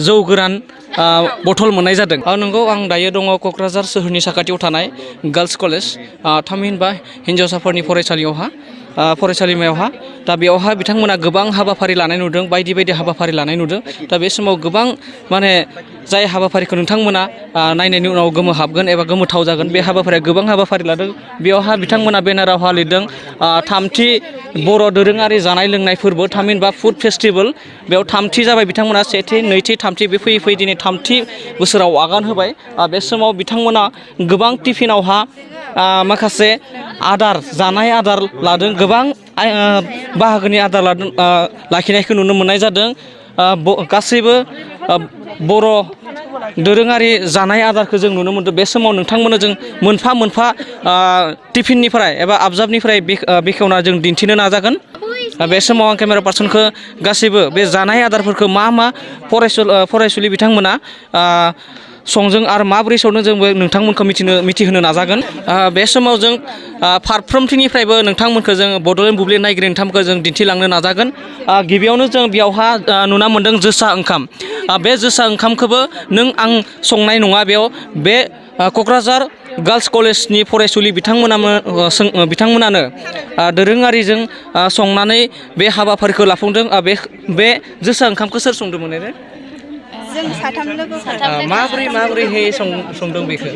जौ गोरान बथल मोननाय जादों। नंगौ आं दायो दङ क'क्राझार सोहोरनि साखाथियाव थानाय गार्लस कलेज थामहिनबा हिन्जावसाफोरनि फरायसालिमायावहा दा बेयावहा बिथांमोना गोबां हाबाफारि लानाय नुदों बायदि बायदि हाबाफारि लानाय नुदों। दा बे समाव गोबां माने जाय हाबाफारिखौ नोंथांमोना नायनायनि उनाव गोमोहाबगोन एबा गोमोथाव जागोन बे हाबाफारिया गोबां हाबाफारि लादों। बेयावहा बिथांमोना बेनारावहा लिरदों थामथि बर' दोरोङारि जानाय लोंनाय फोरबो थामहिनबा फुड फेस्टिभेल। बेयाव थामथि जाबाय बिथांमोना सेथि नैथि थामथि बे फैयै फैयै दिनै थामथि बोसोराव आगान होबाय। बे समाव बिथांमोना गोबां टिफिनावहा माखासे जानाय आदार लादों। गोबां बाहागोनि आदार लाखिनायखौ नुनो मोननाय जादों। गासैबो बर' दोरोङारि जानाय आदारखौ जों नुनो मोनदों। बे समाव नोंथांमोननो जों मोनफा मोनफा टिफिननिफ्राय एबा आबजाबनिफ्राय बेखेवना जों दिन्थिनो नाजागोन। बे समाव आं केमेरा पार्सनखौ गासैबो बे जानाय आदारफोरखौ मा फरायसुलि बिथांमोना संजों आरो माबोरै संदों जोंबो नोंथांमोनखौ मिथिहोनो नाजागोन। बे समाव जों फारफ्रोमथिंनिफ्रायबो नोंथांमोनखौ जों बड'लेण्ड बुब्लि नायगिरि नोंथांमोनखौ जों दिन्थिलांनो नाजागोन। गिबियावनो जों बेयावहा नुना मोन्दों जोसा ओंखाम। बे जोसा ओंखामखौबो नों आं संनाय नङा। बेयाव बे क'क्राझार गार्लस कलेजनि फरायसुलि बिथांमोनानो दोरोङारिजों संनानै बे हाबाफारिखौ लाफुंदों। बे जोसा ओंखामखौ सोर संदोंमोन ओरैनो? जों साथाम लोगो माबोरैहाय संदों बेखौ?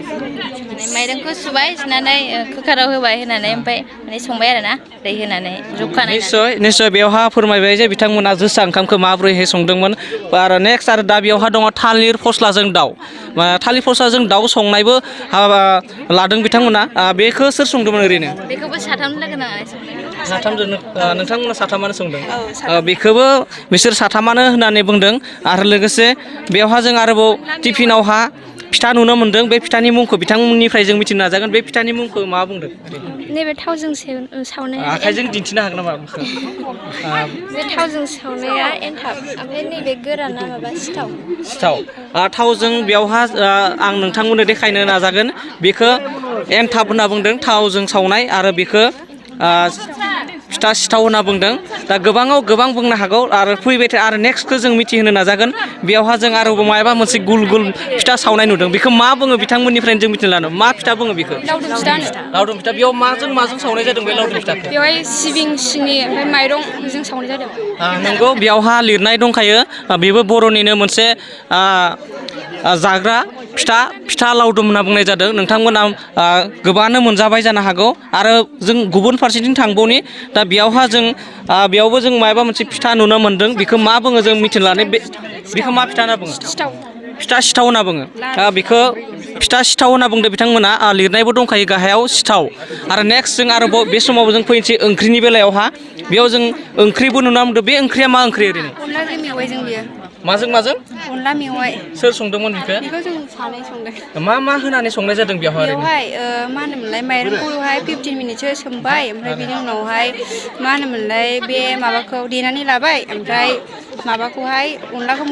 माइरंखौ सुबाय सुनानै कुकाराव होबाय होनानै ओमफ्राय माने संबाय आरोना दै होनानै जखा नायनानै। निस्सय बेयावहा फोरमायबाय जे बिथांमोना जोसा ओंखामखौ माबोरैहाय संदोंमोन। आरो नेक्स्ट आरो दा बेयावहा दङ थालिर फस्लाजों दाउ। थालिर फस्लाजों दाउ संनायबो लादों बिथांमोना। बेखौ सोर संदोंमोन ओरैनो? बेखौबो साथाम लोगो नांनानै संदों। साथामजों नोंथांमोना साथामानो संदों। बेखौबो बिसोर साथामानो होननानै बुंदों। आरो लोगोसे बेवहा जों आरोबाव टिफिनावहा फिथा नुनो मोन्दों। बे फिथानि मुंखौ बिथांमोननिफ्राय जों मिथिनो नाजागोन। बे फिथानि मुंखौ मा बुंदों? नैबे थावजों सावनाया आखाइजों दिन्थिनो हागोन नामा? बे थावजों सावनाया एन्थाब ओमफ्राय नैबे गोराना माबा सिथाव। थावजों बेयावहा आं नोंथांमोननो देखायनो नाजागोन। बेखौ एन्थाब होनना बुंदों थावजों सावनाय आरो बेखौ फिथा सिथाव होनना बुंदों। दा गोबाङाव गोबां बुंनो हागौ आरो फैबाय थायो। आरो नेक्स्टखौ जों मिथिहोनो नाजागोन। बेयावहा जों आरोबाव माबा मोनसे गुल गुल फिथा सावनाय नुदों। बेखौ मा बुङो बिथांमोननिफ्रायनो जों मिथिनो लानो मा फिथा बुङो बेखौ? लावदुम फिथा। बेयाव माजों सावनाय जादों बे लावदुम फिथाखौ? बेवहाय सिबिं सिनि ओमफ्राय माइरंजों सावनाय जादों। नंगौ बेयावहा लिरनाय दंखायो बेबो बर'निनो मोनसे जाग्रा फिथा लावदुम होनना बुंनाय जादों। नोंथांमोना गोबाङानो मोनजाबाय जानो हागौ। आरो जों गुबुन फारसेथिं थांबावनि दा बेयावबो जों माबा मोनसे फिथा नुनो मोन्दों। बेखौ मा बुङो जों मिथिनो लानो। बेखौ मा फिथा होनना बुङो? फिथा सिथाव होनना बुङो। बेखौ फिथा सिथाव होनना बुंदों बिथांमोना। लिरनायबो दंखायो गाहायाव सिथाव। आरो नेक्स्ट जों आरोबाव बे समाव जों फैनोसै ओंख्रिनि बेलायावहा। बेयाव जों ओंख्रिबो नुना मोनदों। बे ओंख्रिया मा ओंख्रि ओरैनो? अनलाजों मेवाइजों बियो। माजों? अनला मेवाइ। सोर संदोंमोन बेखौ? बेखौ जों सानै संदों। मा होनानै संनाय जादों बेवहाय? मा होनोमोनलाय माइरंखौहाय 15 मिनिटसो सोमबाय ओमफ्राय बिनि उनावहाय मा होनोमोनलाय बे माबाखौ देनानै लाबाय ओमफ्राय माबाखौहाय अनलाखौ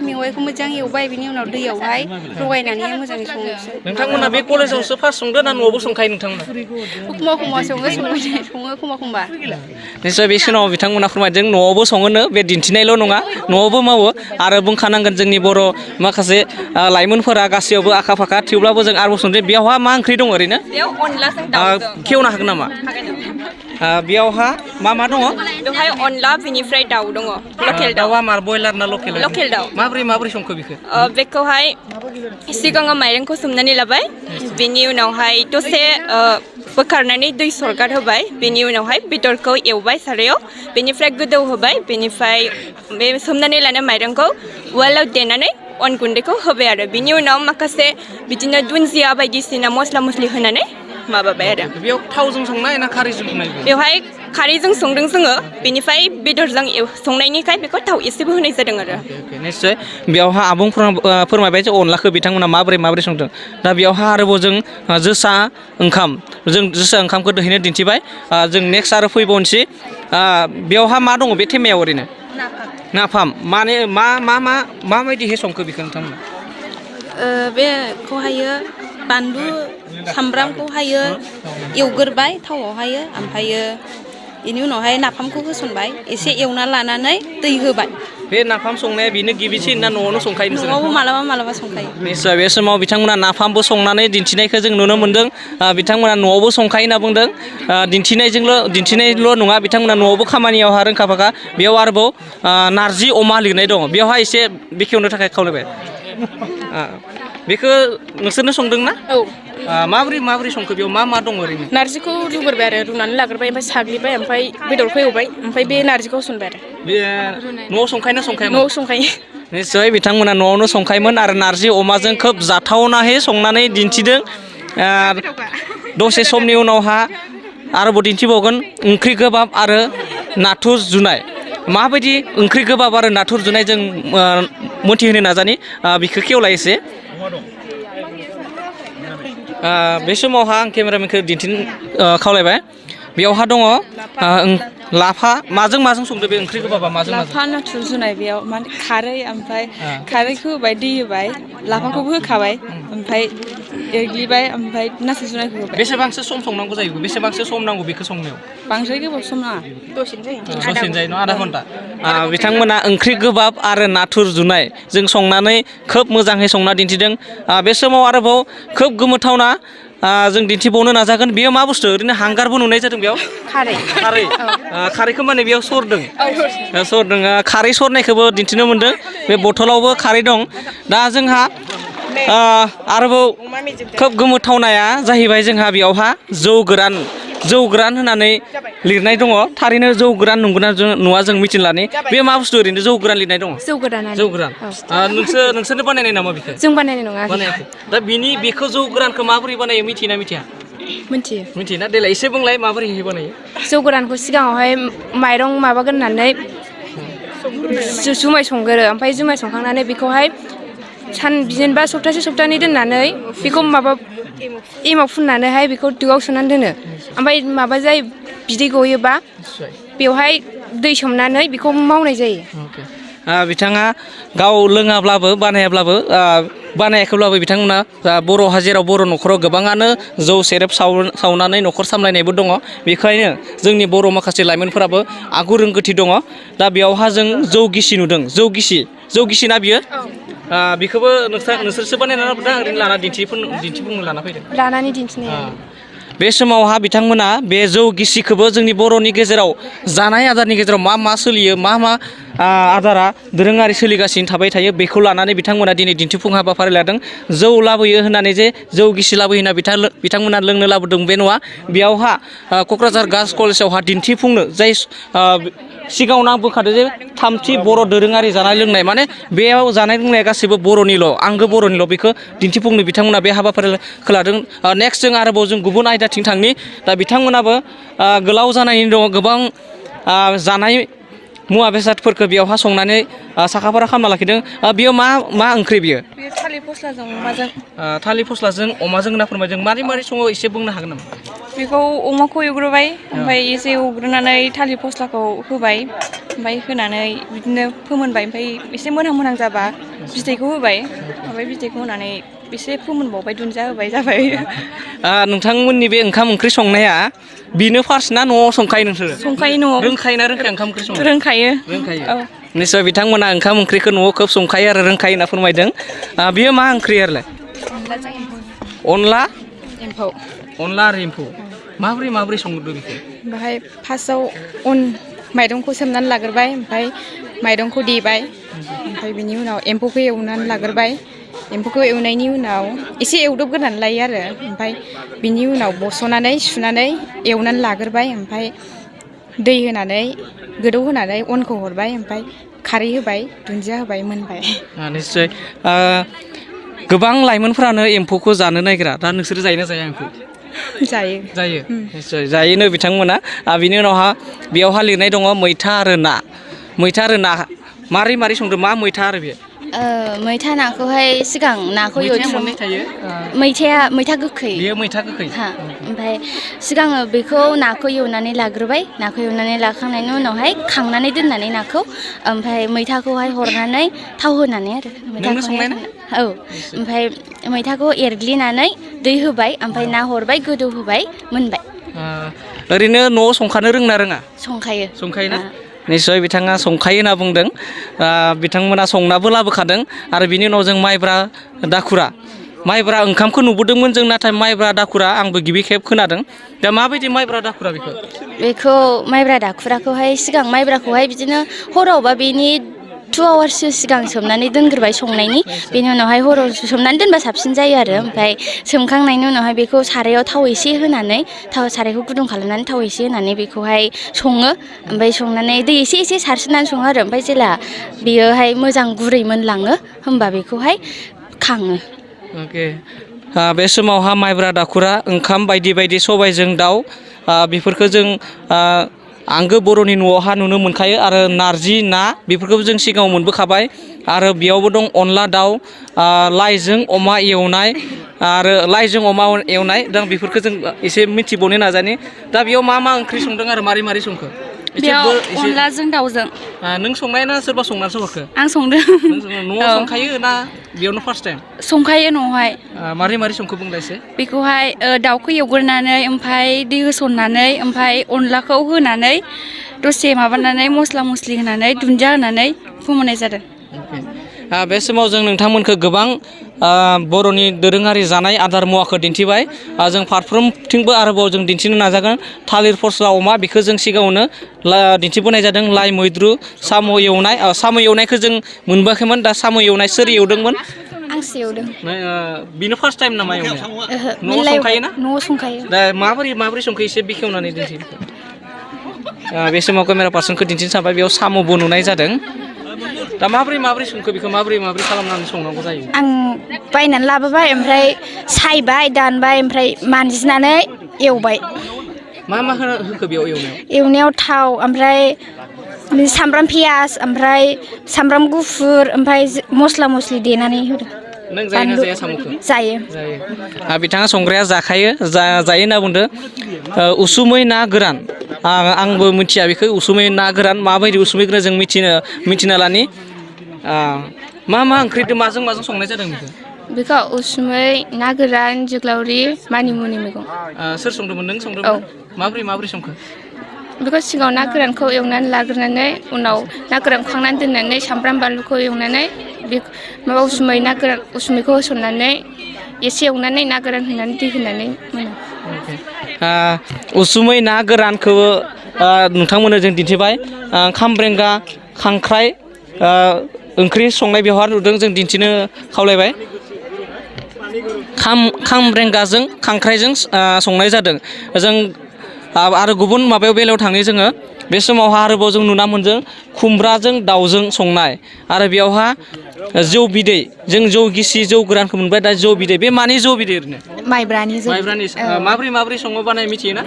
मेवाइखौ मोजां एवबाय बिनि उनाव दैयावहाय लगायनानै मोजाङै संनोसै। नोंथांमोना बे कलेजावसो फार्स्ट संदों ना न'आवबो संखायो नोंथांमोना? एखमबा सङो एखमबा। निस्सय बे समाव बिथांमोना फोरमायदों न'आवबो सङोनो। बे दिन्थिनायल' नङा न'आवबो मावो। आरो बुंखानांगोन जोंनि बर' माखासे लाइमोनफोरा गासैयावबो आखा फाखा। थेवब्लाबो जों आरोबाव सोंदों बेयावहा मा ओंख्रि दङ ओरैनो? बेयाव अनलाजों दाउजों। खेवनो हागोन नामा? बेयावहा मा दङ? बेवहाय अनला बेनिफ्राय दाउ दङ। लकेल दाउ। दाउआ मा बयलार ना लकेल? लकेल दाउ। माबोरै संखो बेखौ? बेखौहाय सिगाङाव माइरंखौ सोमनानै लाबाय। बेनि उनावहाय दसे बोखारनानै दै सरगार होबाय। बेनि उनावहाय बेदरखौ एवबाय सारायाव। बेनिफ्राय गोदौ होबाय। बेनिफ्राय बे सोमनानै लानाय माइरंखौ उवालाव देनानै अन गुन्दैखौ होबाय आरो बिनि उनाव माखासे बिदिनो दुन्दिया बायदिसिना मस्ला मस्लि होनानै माबाबाय आरो। बेयाव थावजों संनाय ना खारैजों संनाय? बेवहाय खारैजों संदों जोङो। बेनिफ्राय बेदरजों संनायनिखाय बेखौ थाव एसेबो होनाय जादों आरो। निस्सय बेयावहा आबुं फोरमायबाय जे अनलाखौ बिथांमोना माबोरै संदों। दा बेयावहा आरोबाव जों जोसा ओंखामखौ दहैनो दिन्थिबाय। जों नेक्स्ट आरो फैबावनोसै बेयावहा मा दङ बे थेमायाव ओरैनो? नाफाम। माने माबायदिहाय संखो बेखौ नोंथांमोना? बेखौहायो बानलु सामब्रामखौहायो एवग्रोबाय थावआवहायो ओमफ्रायो बेनि उनावहाय नाफामखौ होसनबाय एसे एवना लानानै दै होबाय बे नाफाम संनाया बेनो गिबिसिन ना न'आवनो संखायो नोंसोरो? न'आवबो मालाबा मालाबा संखायो निश्चय बे समाव बिथांमोना नाफामबो संनानै दिन्थिनायखौ जों नुनो मोन्दों बिथांमोना न'आवबो संखायो होनना बुंदों दिन्थिनायल' नङा बिथांमोना न'आवबो खामानियावहा रोंखा फाखा बेयाव आरोबाव नारजि अमा लिरनाय दङ बेवहाय एसे बेखेवनो थाखाय खावलायबाय बेखौ नोंसोरनो संदों ना? औ माबोरै संखो बेयाव मा दङ ओरैनो? नारजिखौ रुग्रोबाय आरो रुनानै लाग्रोबाय ओमफ्राय साग्लिबाय ओमफ्राय बेदरखौ एवबाय ओमफ्राय बे नारजिखौ होसनबाय आरो बे न'आव संखायो ना संखायामोन? न'आव संखायो निस्सय बिथांमोना न'आवनो संखायोमोन आरो नारजि अमाजों खोब जाथावनाहै संनानै दिन्थिदों दसे समनि उनावहा आरोबाव दिन्थिबावगोन ओंख्रि गोबाब आरो नाथुर जुनाय माबायदि ओंख्रि गोबाब आरो नाथुर जुनाय जों मोनथिहोनो नाजानि बिखौ खेवलाय एसे बे समावहा आं केमेरामेनखौ दिन्थिनो खावलायबाय बेयावहा दङ लाफा माजों संदो बे ओंख्रि गोबाबा माजों लाफा नाथुर जुनाय बेयाव माने खारै ओमफ्राय खारैखौ होबाय दै होबाय लाफाखौबो होखाबाय ओमफ्राय एरग्लिबाय ओमफ्राय नाथुर जुनायखौ होबाय बेसेबांसो सम संनांगौ जायो बेसेबांसो सम नांगौ बेखौ संनायाव? बांद्राय गोबाव सम नाङा दसेनो जायो न' आधा घन्टा बिथांमोना ओंख्रि गोबाब आरो नाथुर जुनाय जों संनानै खोब मोजाङै संना दिन्थिदों बे समाव आरोबाव खोब गोमोथावना जों दिन्थिबावनो नाजागोन बेयो मा बुस्थु ओरैनो हांगारबो नुनाय जादों बेयाव खारैखौ माने बेयाव सरदों खारै सरनायखौबो दिन्थिनो मोन्दों बे बथलावबो खारै दं दा जोंहा आरोबाव खोब गोमोथावनाया जाहैबाय जोंहा बेयावहा जौ गोरान होननानै लिरनाय दङ थारैनो जौ गोरान नंगौना नङा जों मिथिनो लानि बे मा बुस्थु ओरैनो जौ गोरान लिरनाय दङ जौ गोरान नोंसोरनो बानायनाय नामा बेखौ? जों बानायनाय नङा बानायाखै दा बेखौ जौ गोरानखौ माबोरै बानायो मिथियोना मिथिया? मिथियोना देलाय एसे बुंलाय माबोरैहाय बानायो? जौ गोरानखौ सिगाङावहाय माइरं माबाग्रोनानै जुमाय संगोरो ओमफ्राय जुमाय संखांनानै बेखौहाय बिदिनो सप्तानै दोननानै बेखौ एमाव फुननानैहाय बेखौ दोआव सोनानै दोनो ओमफ्राय बिदै गयोबा बेवहाय दै सोमनानै बेखौ मावनाय जायो बिथाङा गाव लोङाब्लाबो बानायाखैब्लाबो बिथांमोना जेराव बर' न'खराव गोबाङानो जौ सेरेब सावनानै न'खर सामलायनायबो दङ बेखायनो जोंनि बर' माखासे लाइमोनफोराबो आगु रोंगौथि दङ दा बेयावहा जों जौ गिसि नुदों जौ गिसि ना बियो? बेखौबो नोंसोरसो बानायना लाबोदों ओरैनो लाना दिन्थिफुंनो लाना फैदों? लानानै दिन्थिनाय बे समावहा बिथांमोना बे जौ गिसिखौबो जोंनि बर'नि गेजेराव जानाय आदारनि गेजेराव मा सोलियो मा आदारा दोरोङारि सोलिगासिनो थाबाय थायो बेखौ लानानै बिथांमोना दिनै दिन्थिफुं हाबाफारि लादों जौ लाबोयो होननानै जे जौ गिसि लाबोयो होनना बिथांमोना लोंनो लाबोदों बे नङा बेयावहा क'क्राझार गार्लस कलेजावहा दिन्थिफुंनो जाय सिगाङावनो आं बुंखादों जे थामथि बर' दोरोङारि जानाय लोंनाय माने बेयाव जानाय लोंनाया गासैबो बर'निल' आंगो बर'निल' बेखौ दिन्थिफुंनो बिथांमोना बे हाबाफारिखौ लादों नेक्स्ट जों आरोबाव जों गुबुन आयदाथिं थांनि दा बिथांमोनाबो गोलाव जानायनि दङ गोबां जानाय मुवा बेसादफोरखौ बेयावहा संनानै साखाफारा खालामना लाखिदों बेयो मा ओंख्रि बियो? थालिर फस्लाजों अमाजों होनना फोरमायदों मारै सङो एसे बुंनो हागोन नामा? बेखौ अमाखौ एवग्रोबाय ओमफ्राय एसे एवग्रोनानै थालिर फस्लाखौ होबाय ओमफ्राय होनानै बिदिनो फोमोनबाय ओमफ्राय एसे मोनहां जाबा बिदैखौ होबाय ओमफ्राय बिदैखौ होनानै एसे फोमोनबावबाय दुन्दिया होबाय जाबाय नोंथांमोननि बे ओंखाम ओंख्रि संनाया बिनो फार्स्ट ना न'आव संखायो नोंसोरो? संखायो न'आव रोंखायोना रोंखाया ओंखाम ओंख्रि संनो? रोंखायो औ निस्सय बिथांमोना ओंखाम ओंख्रिखौ न'आव खोब संखायो आरो रोंखायो होनना फोरमायदों बियो मा ओंख्रि आरोलाय? अनला आरो एम्फौ माबोरै संदों बेखौ? बाहाय फार्स्टआव माइरंखौ सोमनानै लाग्रोबाय ओमफ्राय माइरंखौ देबाय ओमफ्राय बिनि उनाव एम्फौखौ एवनानै लाग्रोबाय एम्फौखौ एवनायनि उनाव एसे एवदबग्रोनानै लायो आरो ओमफ्राय बिनि उनाव बस'नानै सुनानै एवनानै लाग्रोबाय ओमफ्राय दै होनानै गोदौ होनानै अनखौ हरबाय ओमफ्राय खारै होबाय दुन्दिया होबाय मोनबाय निस्सय गोबां लाइमोनफोरानो एम्फौखौ जानो नागिरा दा नोंसोरो जायोना जाया एम्फौ? जायो निस्सय जायोनो बिथांमोना बिनि उनावहा बेयावहा लिरनाय दङ मैथा आरो ना मारै संदों मा मैथा आरो बेयो? मैथा नाखौहाय सिगां नाखौ मोननै थायो मैथा गोखै बेयो मैथा गोखै ओमफ्राय सिगाङो बेखौ नाखौ एवनानै लाग्रोबाय नाखौ एवनानै लाखांनायनि उनावहाय खांनानै दोननानै नाखौ ओमफ्राय मैथाखौहाय हरनानै थाव होनानै आरो ओमफ्राय मैथाखौ एरग्लिनानै दै होबाय ओमफ्राय ना हरबाय गोदौ होबाय मोनबाय ओरैनो न'आव संखानो रोंना रोङा संखायो संखायोना निस्सय बिथाङा संखायो होनना बुंदों बिथांमोना संनाबो लाबोखादों आरो बिनि उनाव जों माइब्रा दाखुरा माइब्रा ओंखामखौ नुबोदोंमोन जों नाथाय माइब्रा दाखुरा आंबो गिबि खेब खोनादों दा माबायदि माइब्रा दाखुरा बेखौ माइब्रा दाखुराखौहाय सिगां माइब्राखौहाय बिदिनो हरावबा बेनि 2 आवार्ससो सिगां सोमनानै दोनग्रोबाय संनायनि बेनि उनावहाय हराव सोमनानै दोनबा साबसिन जायो आरो ओमफ्राय सोमखांनायनि उनावहाय बेखौ सारायाव थाव एसे होनानै सारायखौ गुदुं खालामनानै थाव एसे होनानै बेखौहाय सङो ओमफ्राय संनानै दै एसे एसे सारस्रिनानै सङो आरो ओमफ्राय जेला बेयोहाय मोजां गुरै मोनलाङो होमबा बेखौहाय खाङो अके बे समावहा माइब्रा दाखुरा ओंखाम बायदि बायदि सबायजों दाउ बेफोरखौ जों आंगो बर'नि न'आवहा नुनो मोनखायो आरो नारजि ना बेफोरखौबो जों सिगाङाव मोनबोखाबाय आरो बेयावबो दं अनला दाउ लाइजों अमा एवनाय आरो लाइजों अमा एवनाय दा बेफोरखौ जों एसे मिथिबावनो नाजानि दा बेयाव मा मा ओंख्रि संदों आरो मारै मारै संखो बेयाव अनलाजों दाउजों नों संनाय ना सोरबा संनानैसो हरखो आं संदों न'आव संखायो ना बेयावनो फार्स्ट टाइम संखायो न'आवहाय मारै मारै संखो बुंलायसै बेखौहाय दाउखौ एवग्रोनानै ओमफ्राय दै होसननानै ओमफ्राय अनलाखौ होनानै दसे माबानानै मस्ला मस्लि होनानै दुन्दिया होनानै फोमोननाय जादों बे समाव जों नोंथांमोनखौ गोबां बर'नि दोरोङारि जानाय आदार मुवाखौ दिन्थिबाय जों फारफ्रोमथिंबो आरोबाव जों दिन्थिनो नाजागोन थालिर फस्ला अमा बेखौ जों सिगाङावनो दिन्थिबोनाय जादों लाइ मैद्रु साम' एवनाय साम' एवनायखौ जों मोनबोआखैमोन दा साम' एवनाय सोर एवदोंमोन आंसो एवदों बेनो फार्स्ट टाइम नामा एवनाया न'आव संखायो ना न'आव संखायो दा माबोरै संखो एसे बेखेवनानै दिन्थि बे समाव केमेरा पार्सनखौ दिन्थिनो सानबाय बेयाव साम'बो नुनाय जादों दा माबोरै संखो बेखौ माबोरै खालामनानै संनांगौ जायो आं बायनानै लाबोबाय ओमफ्राय सायबाय दानबाय ओमफ्राय मानजिनानै एवबाय मा होखो बेयाव एवनायाव थाव ओमफ्राय सामब्राम पियास ओमफ्राय सामब्राम गुफुर ओमफ्राय मस्ला मस्लि देनानै होदों नों जायोना जाया साम'खौ जायो बिथाङा संग्राया जाखायो जायो होनना बुंदों उसुमै ना गोरान आंबो मिथिया बेखौ उसुमै ना गोरान माबायदि उसुमै गोरान जों मिथिना लानि मा ओंख्रिजों माजों संनाय जादों बेखौ उसुमै ना गोरान जोग्लावरि मानिमुनि मैगं सोर संदोंमोन नों संदोंमोन माबोरै संखो बेखौ सिगाङाव ना गोरानखौ एवनानै लाग्रोनानै उनाव ना गोरान खांनानै दोननानै सामब्राम बानलुखौ एवनानै बे उसुमैखौ होसननानै एसे एवनानै ना गोरान होनानै दै होनानै मोनो उसुमै ना गोरानखौ नोंथांमोननो जों दिन्थिबाय खामब्रेंगा खांख्राइ ओंख्रि संनाय बेवहाय नुदों जों दिन्थिनो खावलायबाय खामब्रेंगाजों खांख्राइजों संनाय जादों जों आरो गुबुन बेलायाव थाङो जोङो बे समावहा आरोबाव जों नुना मोनदों खुमब्राजों दाउजों संनाय आरो बेयावहा जौ बिदै जों जौ गिसि जौ गोरानखौ मोनबाय दा जौ बिदै बे मानि जौ बिदै ओरैनो माइब्रानि माबोरै सङो बानाय मिथियोना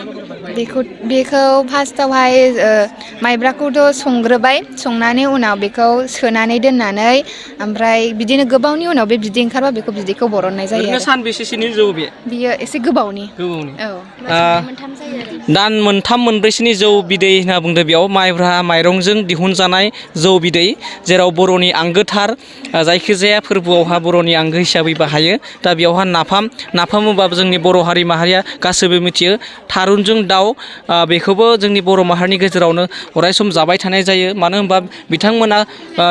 बेखौ फार्स्टआवहाय माइब्राखौथ' संग्रोबाय संनानै उनाव बेखौ सोनानै दोननानै ओमफ्राय बिदिनो गोबावनि उनाव बे बिदै ओंखारबा बेखौ बिदैखौ बरननाय जायो ओरैनो सानबेसेसोनि जौ बियो एसे गोबावनि दान मोनथाम मोनब्रैसोनि जौ बिदै होनना बुंदों बेयाव माइब्रा माइरंजों दिहुनजानाय जौ बिदै जेराव बर'नि आंगोथार जायखिजाया फोरबोआवहा बर'नि आंगो हिसाबै बाहायो दा बेयावहा नाफाम होनबाबो जोंनि बर' हारि माहारिया गासैबो मिथियो थारुनजों दाउ बेखौबो जोंनि बर' माहारिनि गेजेरावनो अरायसम जाबाय थानाय जायो मानो होनबा बिथांमोना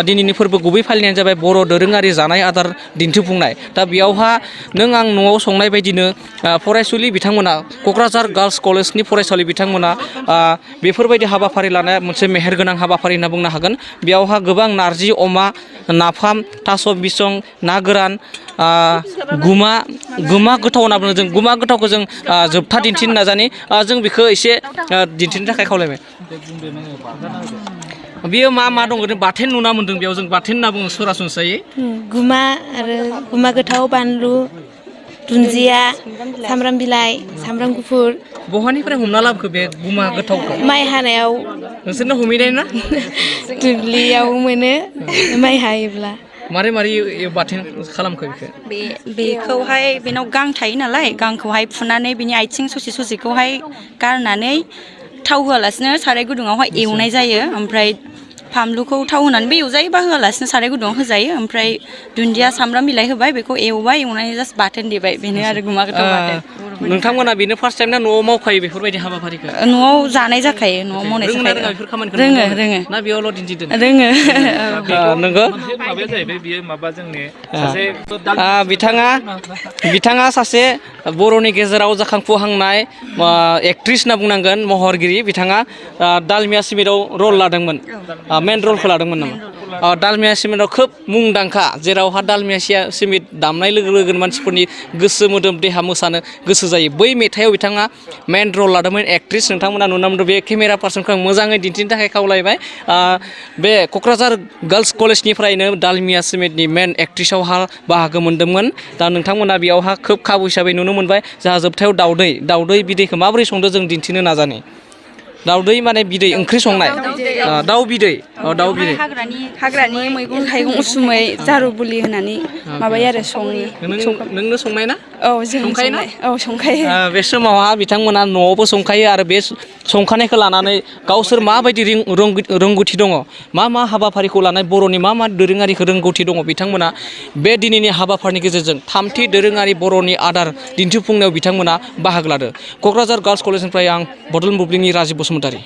दिनैनि फोरबो गुबै फालिनायानो जाबाय बर' दोरोङारि जानाय आदार दिन्थिफुंनाय दा बेयावहा नों आं न'आव संनाय बायदिनो फरायसुलि बिथांमोना क'क्राझार गार्लस कलेजनि फरायसालि बिथांमोना बेफोरबायदि हाबाफारि लानाया मोनसे मेहेरगोनां हाबाफारि होनना बुंनो हागोन बेयावहा गोबां नारजि अमा नाफाम थास' बिसं ना गोरान गुमा गोथाव होनना बुङो जों गुमा गोथावखौ जों जोबथा दिन्थिनो नाजानि जों बेखौ एसे दिन्थिनो थाखाय खावलायबाय बेयो मा दं ओरैनो बाथोन नुना मोन्दों बेयाव जों बाथोन होनना बुङो सरासनस्रायै गुमा आरो गुमा गोथाव बानलु दुन्दिया सामब्राम बिलाइ सामब्राम गुफुर बहानिफ्राय हमना लाबोखो बे गुमा गोथावखौ माइ हानायाव नोंसोरनो हमहैनाय ना दुब्लियाव मोनो माइ हायोब्ला मारै बाथोन खालामखो बेखौहाय बेनाव गां थायो नालाय गांखौहाय फुनानै बिनि आथिं ससेखौहाय गारनानै थाव होआलासिनो साराय गुदुङावहाय एवनाय जायो ओमफ्राय फानलुखौ थाव होनानैबो एवजायो बा होआलासिनो साराय गुदुङाव होजायो ओमफ्राय दुन्दिया सामब्राम बिलाइ होबाय बेखौ एवनानै जास्ट बाथोन देबाय बेनो आरो गुमा गोथाव बाथोन नोंथांमोना बेनो फार्स्ट टाइम ना न'आव मावखायो बेफोरबायदि हाबाफारिखौ न'आव जानाय जाखायो न'आव मावनाय रोङोना रोङा जाखायो बेफोर खामानिखौ रोङो ना बेयावल' दिन्थिदों रोङो नोंगौ माबाया जाहैबाय बियो माबा जोंनि बिथाङा सासे बर'नि गेजेराव जाखांफुहांनाय एक्ट्रिस होनना बुंनांगोन महरगिरि बिथाङा दालमिया सिमेन्टआव रल लादोंमोन मेन रलखौ लादोंमोन नामा दालमिया सिमेन्टआव खोब मुंदांखा जेरावहा दालमिया सिमेन्ट दामनाय लोगो लोगोनो मानसिफोरनि गोसो मोदोम देहा मोसानो गोसो जायो बै मेथाइआव बिथाङा मेन रल लादोंमोन एक्ट्रिस नोंथांमोना नुनो मोनदों बे केमेरा पार्सनखौ आं मोजाङै दिन्थिनो थाखाय खावलायबाय बे क'क्राझार गार्लस कलेजनिफ्रायनो दालमिया सिमेन्टनि मेन एक्ट्रिसआवहा बाहागो मोन्दोंमोन दा नोंथांमोना बेयावहा खोब खाबु हिसाबै नुनो मोनबाय जोंहा जोबथायाव दाउदै बिदैखौ माबोरै संदों जों दिन्थिनो नाजानि दाउदै माने बिदै ओंख्रि संनाय दाउ बिदै हाग्रानि मैगं थाइगं उसुमै जारु बुलि होनानै माबायो आरो सङो नोंनो संनाय ना औ जों संनाय औ संखायो बे समावहा बिथांमोना न'आवबो संखायो आरो बे संखानायखौ लानानै गावसोर माबायदि रोंगौथि दङ मा हाबाफारिखौ लानाय बर'नि मा दोरोङारिखौ रोंगौथि दङ बिथांमोना बे दिनैनि हाबाफारिनि गेजेरजों थामथि दोरोङारि बर'नि आदार दिन्थिफुंनायाव बिथांमोना बाहागो लादों क'क्राझार गार्लस कलेजनिफ्राय आं बड'लेण्ड बुब्लिनि राजिब बसुमतारी